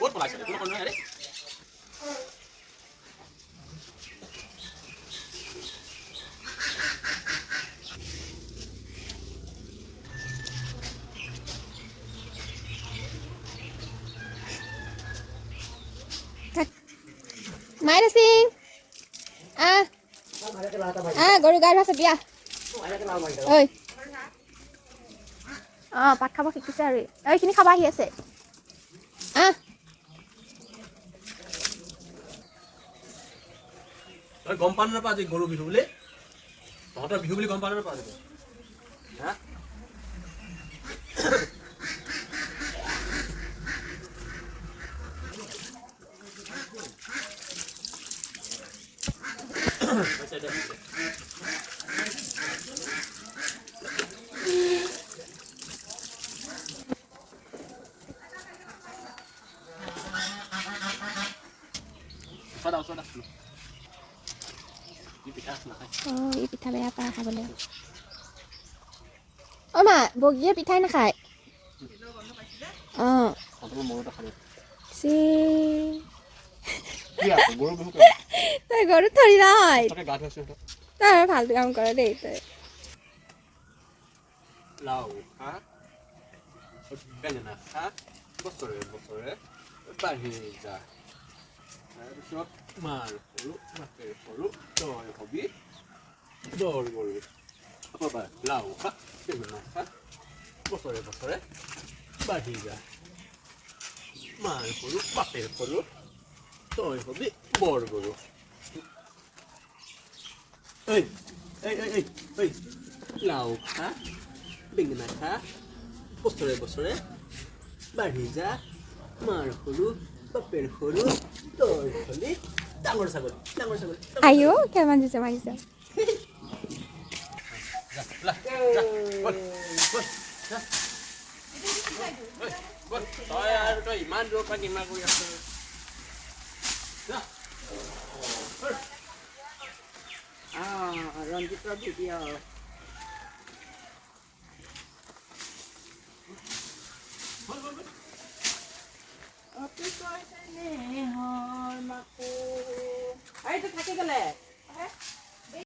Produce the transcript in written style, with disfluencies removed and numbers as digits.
ক'ত পলাইছে একো নকয় নহয়। আৰে মাইৰা সিং, আহ আহ, গৰু গা ধোৱা চাবি। আহ ঐ, অঁ, পাত খাব শিকিছে আৰু এইখিনি খাব আহি আছে। আহ। তই গম পাৱ নাপা আজি গৰু বিহু বুলি? তহঁতৰ বিহু বুলি গম পাৱ নাপা আজি? হা, হৈছে দে। ওচৰত আহ, ওচৰত আহ। ই পিঠা নাখায়। অঁ, ই পিঠা বেয়া পায় খাবলৈ। অ' মা, বগীয়ে পিঠাই নাখায়। অঁ। তহঁতৰ মূৰতে খাবি। চি। কি আকৌ গৰু বিহু? তই গৰু থৰি নহয়। তহঁতে গা ধুৱাইছো সিহঁতক। তই ফাল্টু কাম কৰ দেই তই। লাও খা, বেঙেনা খা, বছৰে বছৰে বাঢ়ি যা। তাৰপিছত মাৰ সৰু বাপেৰ সৰু, তই হবি বৰ গৰু। আকৌ এবাৰ, লাও খা, বেঙেনা খা, বছৰে বছৰে বাঢ়ি যা, মাৰ সৰু বাপেৰ সৰু, তই হবি বৰ গৰু। এই এই এই এই এই, লাও খা, বেঙেনা খা, বছৰে বছৰে বাঢ়ি যা, মাৰ সৰু বাপেৰ সৰু, তই হলি ডাঙৰ ছাগলী, ডাঙৰ ছাগলী। আইঅ, কিমান দিছে মাৰিছে। যা, ওলা, যা, ব'ল, ব'ল, যা। ঐ, ব'ল, তই আৰু তই ইমান দূৰৰ পৰা কিমান কৰি আছ? যা। ব'ল। ৰঞ্জিতৰ ভিডিঅ'। ব'ল, ব'ল, ব'ল। অতিশয় স্নেহৰ মাকো। এইটো থাকি গ'লে।